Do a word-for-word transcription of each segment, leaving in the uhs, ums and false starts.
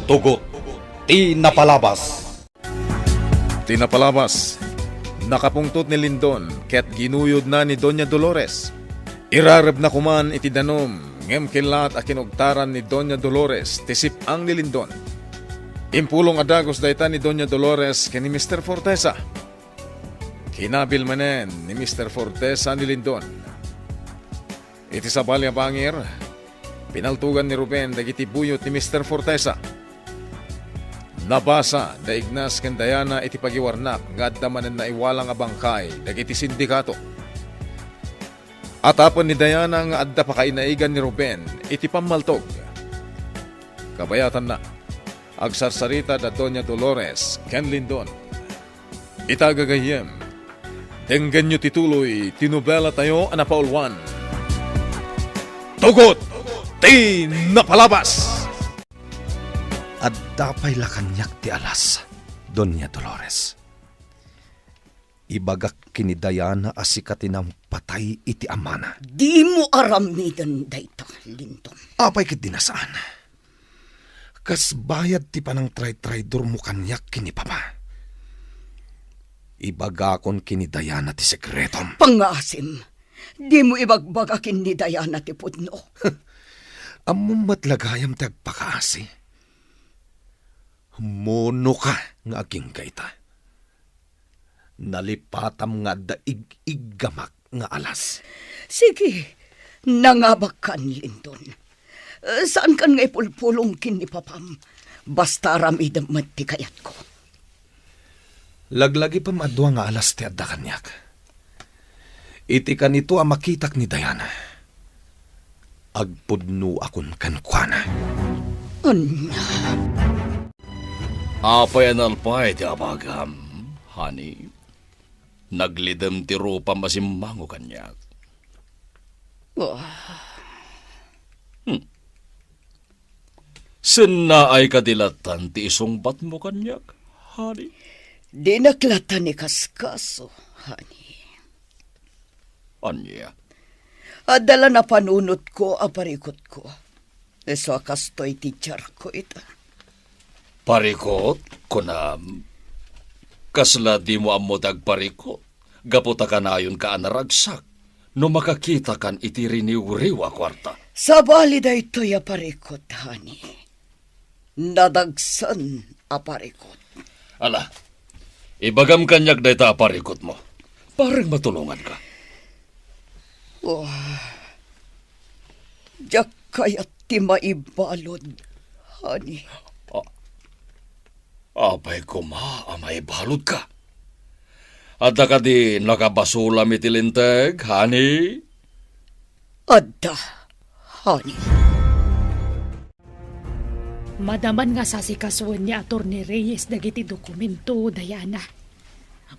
Tugot ti napalabas. Ti napalabas, nakapungtot ni Lindon ket ginuyodna ni Doña Dolores. Irarebna koman iti danum, ngem kellaat a kinugtaran ni Doña Dolores ti sip-ang ni Lindon. Impulong a dagus dayta ni Doña Dolores ken ni Mister Fortesa. Kinabil manen ni Mister Fortesa ni Lindon. Iti sabali a bangir, pinaltugan ni Ruben dagiti buyot ni Mister Fortesa. Nabasa da Ignas ken Diana iti pagiwarnak nga adda manen naiwalang a bangkay dagiti sindikato. Atapen ni Diana nga adda pakainaigan ni Ruben iti pammaltog. Kabayatanna, agsarsarita da Doña Dolores ken Lindon. Ita, gagayyem, denggenyo ti tuloy ti nobelatayo a napauluan, Tugot ti Napalabas! Adda pay la kaniak ti alas, Doña Dolores. Ibagak ken ni Diana a sika ti nampatay iti amana. Dimo aramiden dayta, Lindon. Apay ketdi a saan? Kas bayad ti panangtraytraydormo kaniak ken ni Papa. Ibagakon ken ni Diana ti sekretom. Pangngaasim, dimo ibagbaga ken ni Diana ti pudno. Ammom met la gayam ti agpakaasi. Monoka nga agingga ita. Nalipatam nga adda ig-iggamak nga alas. Sige, nangabakkan, Lindon. Eh, saankan nga ipulpulong ken ni Papam. Basta aramidem met ti kayatko. Laglagipem a dua nga alas ti adda kaniak. Iti kanito a makitak ni Diana, agpudnoakon kenkuana. Ania? Apay a nalpay ti abagam, honey? Naglidem ti rupam a simmango kaniak. Ah. Hmm. Sennaay kadi lattan ti isungbatmo kaniak, honey? Dinak lattan ikaskaso, honey. Ania? Adda la napanunotko a parikutko. Isu a kastoy ti diarko ita. Parikut, kunam? Kasla dimo ammo ti agparikut? Gapu ta kanayonka a naragsak no makakitakan iti riniwriw a kuarta. Sabali daytoy a parikut, honey. Nadagsen a parikut. Ala, ibagam kaniak dayta a parikutmo. Parang matulonganka. Oh, diak kayat ti maibalud, honey. Ah, apay koma a maibaludka? Adda kadi nakabasolam iti linteg, honey? Adda, honey. Madaman nga sasikasoen ni Attorney Reyes dagiti dokumento, Diana.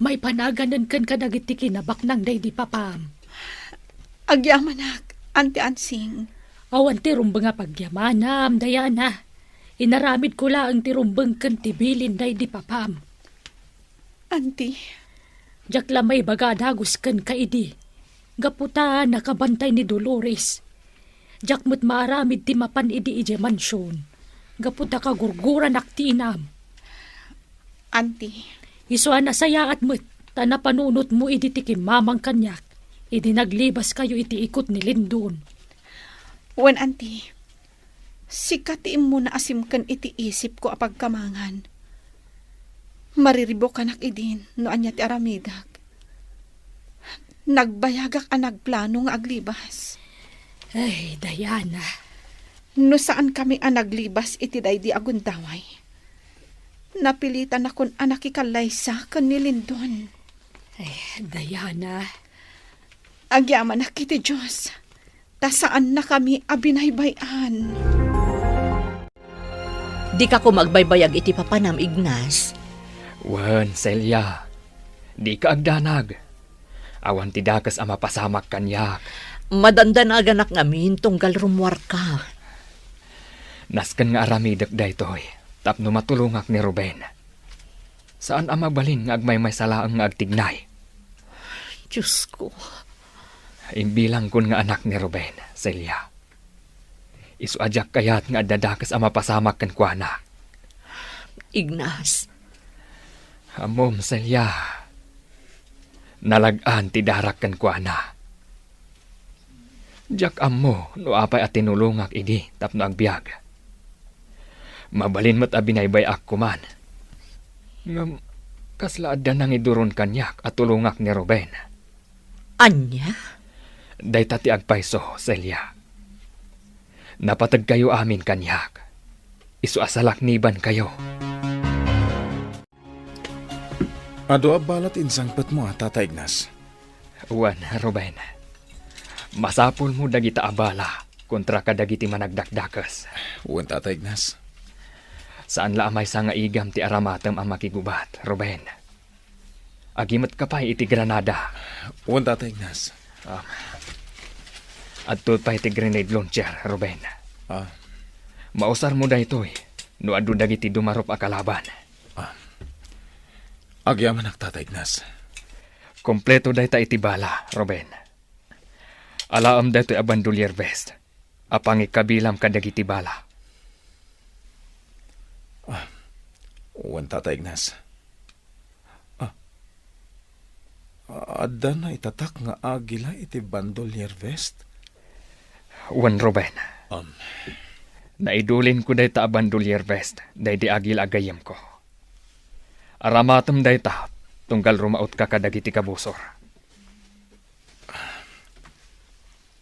Maipanaganenken kadagiti kinabaknang daydi papam. Agyamanak, Auntie Ansing. Awan ti rumbeng a pagyamanam, Diana. Inaramidko laeng ti rumbeng ken ti bilin daydi papam. Auntie. Diak la maibaga a dagus kenka idi. Gapu ta nakabantay ni Dolores. Diak met maaramid ti mapan idi idiay mansion. Gapu ta kagurguranak ti inam. Auntie. Isu a nasayaat met ta napanunotmo idi ti kimmamang kaniak idi naglebaskayo iti ikut ni Lindon. Wen, Auntie. Sika ti immuna a simken iti isipko a pagkamangan. Mariribukanak idin no ania ti aramidek. Nagbayagak a nagplano nga aglibas. Ay, Diana. No saankami a naglibas iti daydi a gundaway, napilitanakon a nakikallaysa ken ni Lindon. Ay, Diana. Agyamanak iti Dios. Ta saannakami a binaybay-an. Dika koma agbaybayag iti papanam, Ignas. Wen, Celia, dika agdanag. Awan ti dakes a mapasamak kaniak. Madandanaganak ngamin tunggal rummuarka. Nasken nga aramidek daytoy tapno matulongak ni Ruben. Saan a mabalin nga agmaymaysa laeng nga agtignay. Diosko. Imbilangkon nga anak ni Ruben, Celia. Isu a diak kayat nga adda dakes a mapasamak kenkuana. Ignas. Ammom, Celia, nalag-an ti darak kenkuana. Diak ammo no apay a tinulongak idi tapno agbiag. Mabalin met a binaybay-ak koman. Ngem, kasla adda nangiduron kaniak a tulongak ni Ruben. Ania? Dayta ti agpayso, Celia. Napategkayo amin kaniak. Isu a salaknibankayo. Adu a bala ti insangpetmo a, Tata Ignas? Wen, Ruben. Masapulmo dagita a bala kontra kadagiti managdakdakes. Wen, Tata Ignas. Saan la a maysa nga igam ti aramatem a makigubat, Ruben. Agimetka pay iti granada. Wen, Tata Ignas. Ah. Adto pay ti grenade launcher, Ruben. Ah. Mausarmo daytoy no adu dagiti dumarup a kalaban. Ah. Agyamanak, Tata Ignas. Kompleto dayta iti bala, Ruben. Alaem daytoy a bandolier vest a pangikabilam kadagiti bala. Ah, wen, Tata Ignas. Ah, adda naitatak nga agila iti bandolier vest? Wen, Ruben. Um. Naidulinko dayta a bandolier vest daydi agila a gayyemko. Aramatem dayta tunggal rumaotka kadagiti kabusor.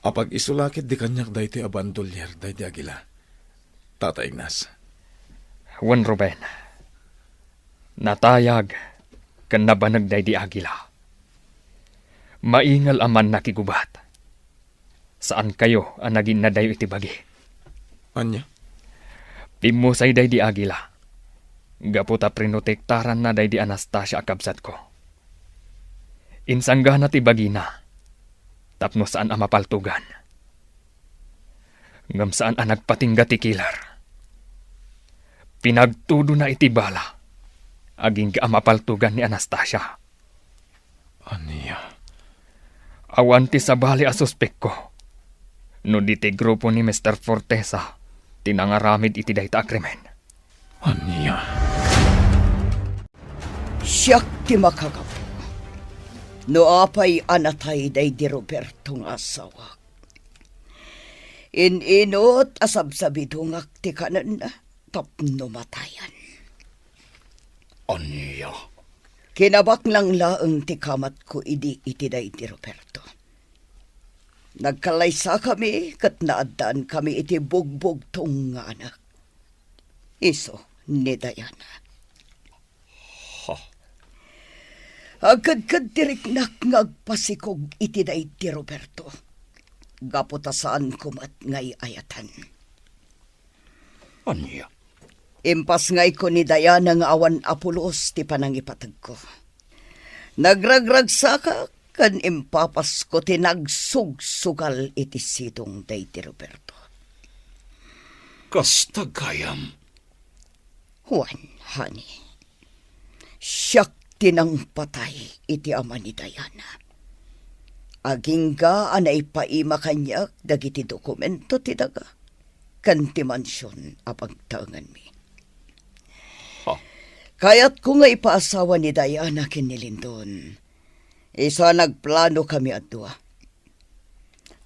Apag-isu la ketdi kaniak daytoy a bandolier daydi agila, Tata Ignas. Wen, Ruben. Natayag ken nabaneg daydi agila. Maingel a mannakigubat. Saankayo a naginnadayo iti bagi. Ania? Pimmusay daydi agila. Gapu ta prinotektaranna daydi Anastasia a kabsatko. Insanggana ti bagina tapno saan a mapaltugan. Ngem saan a nagpatingga ti killer. Pinagtudona iti bala agingga a mapaltugan ni Anastasia. Ania? Awan ti sabali a suspekko no di ti grupo ni Mister Fortesa ti nangaramid iti dayta a krimen. Ania? Siak ti makagapu no apay a natay daydi Roberto nga asawak. In-inut a sabsabidongak ti kanenna tapno matayan. Ania? Kinabaknang laeng ti kamatko idi iti daydi Roberto. Nagkallaysakami ket naaddaankami iti bugbugtong nga anak. Isu ni Diana. Ha? Agkedked ti riknak nga agpasikog iti daydi Roberto. Gapu ta saanko met nga ay-ayatan. Ania? Impasngayko ni Diana nga awan a pulos ti panangipategko. Nagragragsakak ken impapasko ti nagsugsugal iti sidong daydi Roberto. Kasta gayam? Wen, honey. Siak ti nangpatay iti ama ni Diana. Agingga a naipaima kaniak dagiti dokumento ti daga ken ti mansion a pagtaenganmi. Ha? Kayatko nga ipaasawa ni Diana ken ni Lindon. Isu a nagplano kami a dua.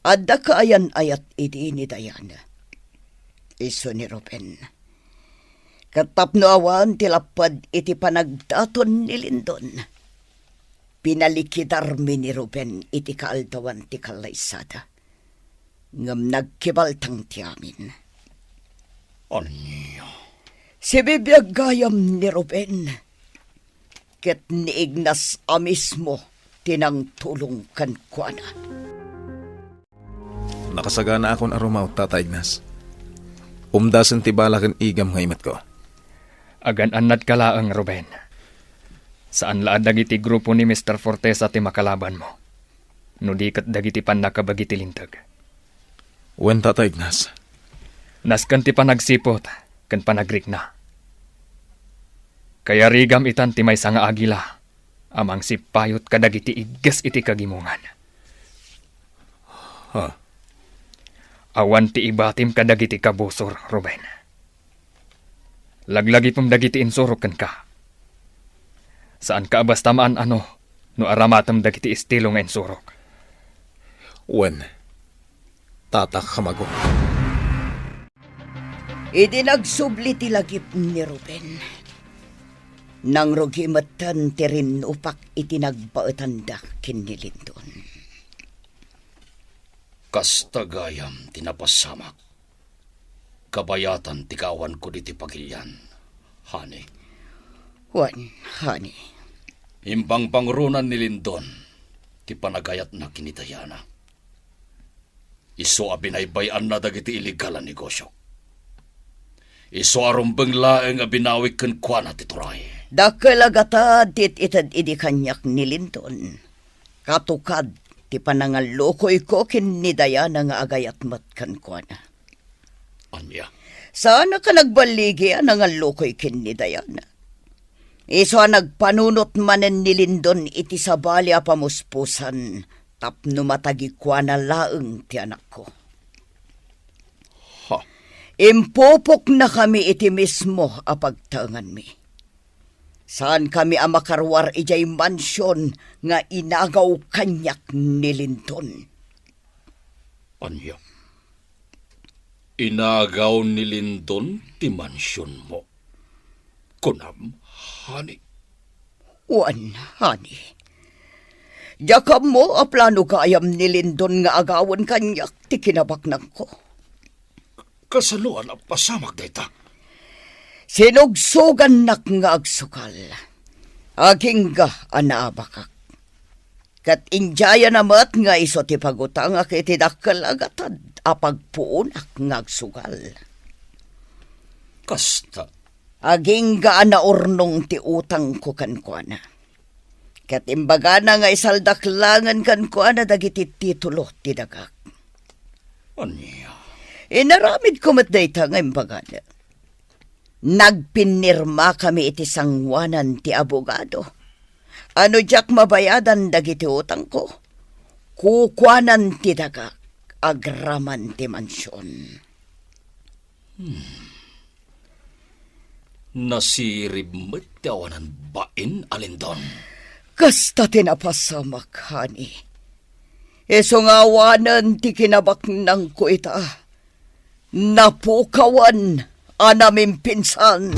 Adda kaayan-ayat idi ni Diana. Isu ni Ruben. Ket tapno awan ti lapped iti panagdaton ni Lindon, pinalikidarmi ni Ruben iti kaaldawan ti kallaysada. Ngem nagkibaltang ti amin. Ania? Sibibiag gayam ni Ruben, ket ni Ignas a mismo ti nangtulong kenkuana. Nakasaganaakon a rumaut, Tata Ignas. Umdasen ti bala ken igam nga imetko. Agan-annadka laeng, Ruben. Saan la a dagiti grupo ni Mister Fortesa ti makalabanmo, no di ket dagiti pannakabagi ti linteg. Wen, Tata Ignas. Nasken ti panagsiput ken panagrikna. Kayarigam itan ti maysa nga agila a mangsippayot kadagiti igges iti kagimongan. Ha? Awan ti ibatim kadagiti kabusor, Ruben. Laglagipem dagiti insurok kenka. Saanka a basta maan-ano no aramatem dagiti estilo nga insurok. Wen, tatak a mago. Idi nagsubli ti lagip ni Ruben, nangrugi metten ti rinnupak iti nagbaetanda ken ni Lindon. Kasta gayam ti napasamak. Kabayatan ti kaawanko ditoy pagilian, honey. Wen, honey. Impangpangronan ni Lindon ti panagayatna ken ni Diana. Isu a binaybay-anna dagiti illegal a negosio. Isu a rumbeng laeng a binawik kenkuana ti turay. Dakkel a gatad ti it-ited idi kaniak ni Lindon. Katukad ti panangallukoyko ken ni Diana nga agayat met kenkuana. Ania? Saanak a nagballigi a nangallukoy ken ni Diana. Isu a nagpanunot manen ni Lindon iti sabali a pamuspusan tapno matagikuana laeng ti anakko. Ha? Impupoknakami iti mismo a pagtaenganmi. Saankami a makaruar idiay mansion nga inagaw kaniak ni Lindon. Ania? Inagaw ni Lindon ti mansionmo? Kunam, honey? Wen, honey. Diak ammo a plano gayam ni Lindon nga agawen kaniak ti kinabaknangko. Kasano a napasamak dayta? Sinugsogannak nga agsugal. Agingga a naabakak. Ket indiayana met nga isu ti pagutangak iti dakkel a gatad a pagpuonak nga agsugal. Kasta. Agingga a naurnong ti utangko kenkuana. Ket imbagana nga isaldak laengen kenkuana dagiti titulo ti dagak. Ania? Inaramidko met dayta nga imbagana. Nagpinnirmakami iti sangoanan ti abogado. No diak mabayadan dagiti utangko, kukuanan ti dagak agraman ti mansion. Hmm. Nasirib met ti awanan bain a Lindon. Kasta ti napasamak, honey. Isu nga awanen ti kinabaknangko ita. Napukawan a namimpinsan.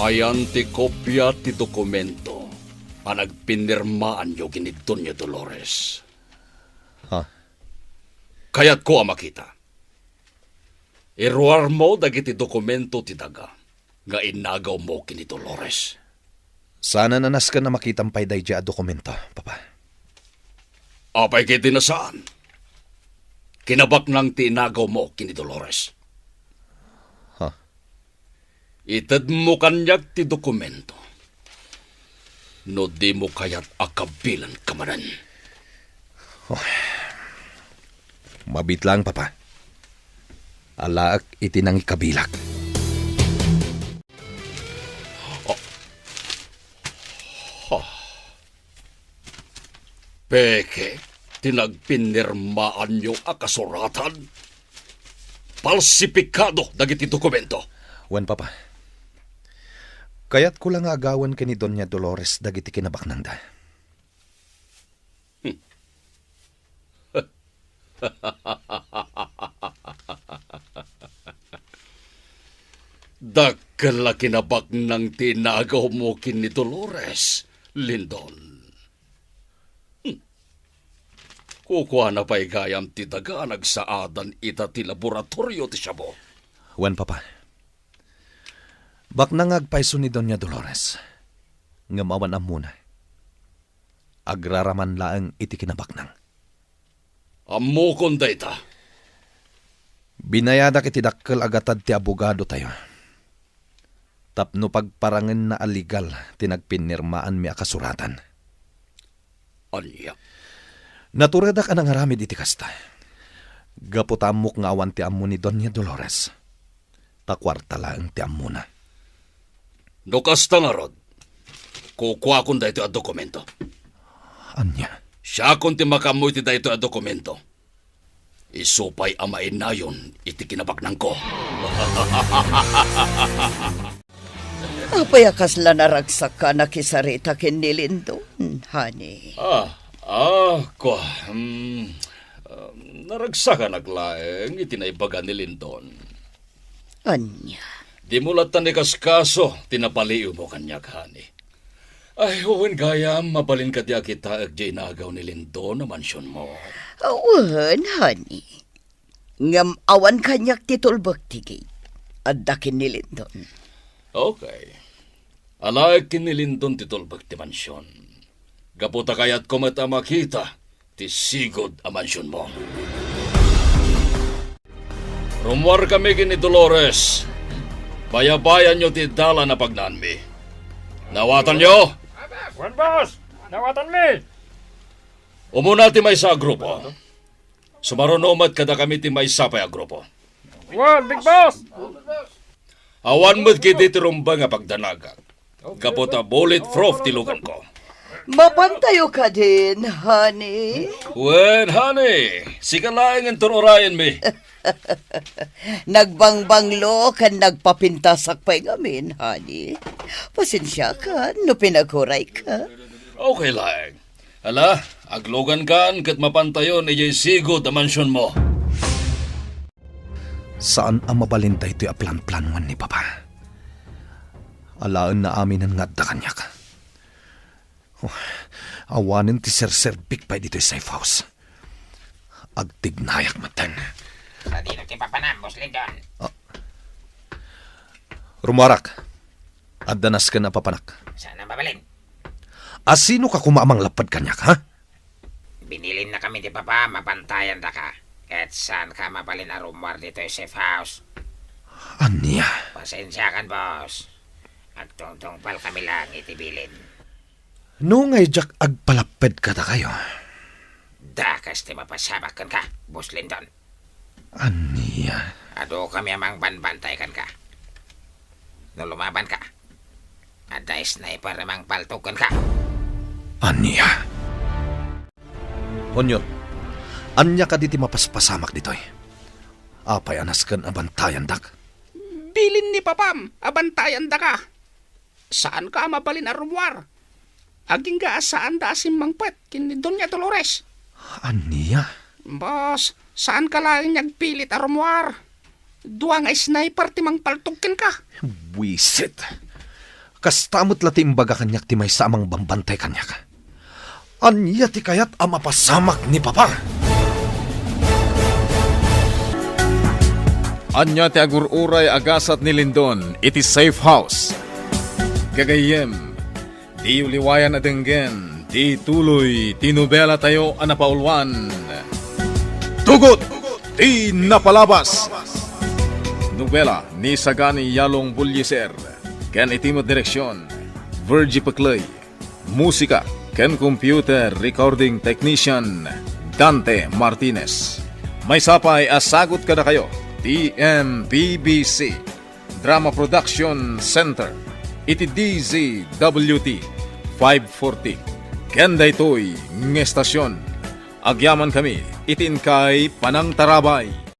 Ayan ti kopia ti dokumento a nagpinirmaanyo ken ni Doña Dolores. Ha? Kayatko a makita. Iruarmo dagiti dokumento ti daga nga inagawmo ken ni Dolores. Saan a nasken a makitam pay daydiay a dokumento, Papa. Apay ketdi a saan? Kinabaknang ti inagawmo ken ni Dolores. Ha? Itedmo kaniak ti dokumento no dimo kayat a kabilanka manen. Oh. Mabiit laeng, Papa. Alaek iti nangikabilak. Oh. Oh. Peke ti nagpinirmaanyo a kasuratan. Falsifikado dagiti dokumento. Wen, Papa. Kayatko la nga agawen ken ni Doña Dolores dagiti kinabaknangda. Hmm. Dakkel a kinabaknang ti inagawmo ken ni Dolores, Lindon. Hmm. Kukuana pay gayam ti daga a nagsaadan ita ti laboratorio ti shabu. Wen, Papa. Baknang nga agpayso ni Doña Dolores. Ngem awan ammona. Agraraman laeng iti kinabaknang. Ammokon dayta. Binayadak iti dakkel a gatad ti abogadotayo tapno pagparangenna a legal ti nagpinirmaanmi a kasuratan. Ania? Naturedak a nangaramid iti kasta. Gapu ta ammok nga awan ti ammo ni Doña Dolores, ta kuarta laeng ti ammona. No kasta ngarud, kukuakon daytoy a dokumento. Ania? Siakon ti makaammo iti daytoy a dokumento. Isu pay a mainayon iti kinabaknangko. Apay a kasla naragsak a nakisarita ken ni Lindon, honey? Ah, ah, kua, hmm, ah, naragsakanak laeng iti naibaga ni Lindon. Ania? Dimo latta ni kaskaso ti napaliiwmo kaniak, honey. Ay, wen gayam, mabalin kadi a kitaek diay inagaw ni Lindon a mansionmo? Wen, honey. Ngem awan kaniak ti tulbek ti gate. Adda ken ni Lindon. Okay. Alaek ken ni Lindon ti tulbek ti mansion. Gapu ta kayatko met a makita ti sigud a mansionmo. Rummuarkami ken ni Dolores. Bayabayanyo ti dalan a pagnaanmi. Naawatanyo? Wen, boss! Naawatanmi! Umuna ti maysa a grupo. Sumaruno met kadakami ti maysa pay a grupo. Wen, Big Boss! Awan met ketdi ti rumbeng a pagdanagak. Gapu ta bulletproof ti luganko. Mapantayo kadin, honey? Wen, honey, sika laeng inton urayenmi. Nagbangbanglo ken nagpapintasak pay ngamin, honey. Pasensiakan no pinagurayka. Okay laeng. Ala, aglugankan ket mapantayon idiay sigud a mansionmo. Saan a mabalin daytoy a planplanoan ni Papa. Alaenna aminen nga adda kaniak. Oh, awanen ti serserbik pay ditoy safe house. Agtignayak metten. Sadino ti papanam, Boss Lindon? Ah. Rummuarak. Adda nasken a papanak. Saan a mabalin? Asinoka koma a manglapped kaniak, ha? Binilinnakami ti Papa, mapantayandaka. Ket saanka a mabalin a rummuar ditoy safe house. Ania? Pasensiakan, boss. Agtungtungpalkami laeng iti bilin. No nga diak agpalapped kadakayo. Dakes ti mapasamak kenka, Boss Lindon. Ania? Adukami a mangbanbantay kenka. No lumabanka, adda sniper a mangpaltog kenka. Ania? Junior, ania kadi ti mapaspasamak ditoy? Apay a nasken a bantayandak? Bilin ni Papam a bantayandaka. Saanka a mabalin a rummuar. Agingga a saanda a simmangpet ken ni Doña Dolores. Ania? Boss, saanka laeng nga agpilit a rummuar. Dua nga sniper ti mangpaltog kenka. Buisit. Kasta met la ti imbaga kaniak ti maysa a mangbambantay kaniak. Ania ti kayat a mapasamak ni Papa? Ania ti agur-uray a gasat ni Lindon iti safe house? Gagayyem, diyo liwayan a denggen ti tuloy ti nobelatayo a napauluan, Tugot ti Napalabas. Nobela ni Sagani Yalong Bullieser ken iti met direksion, Virgie Pecley. Musika ken computer recording technician, Dante Martinez. Maysa pay a sagut kadakayo ti M P B C Drama Production Center iti D Z W T five forty ken daytoy nga estasion. Agyamankami iti inkay panangtarabay.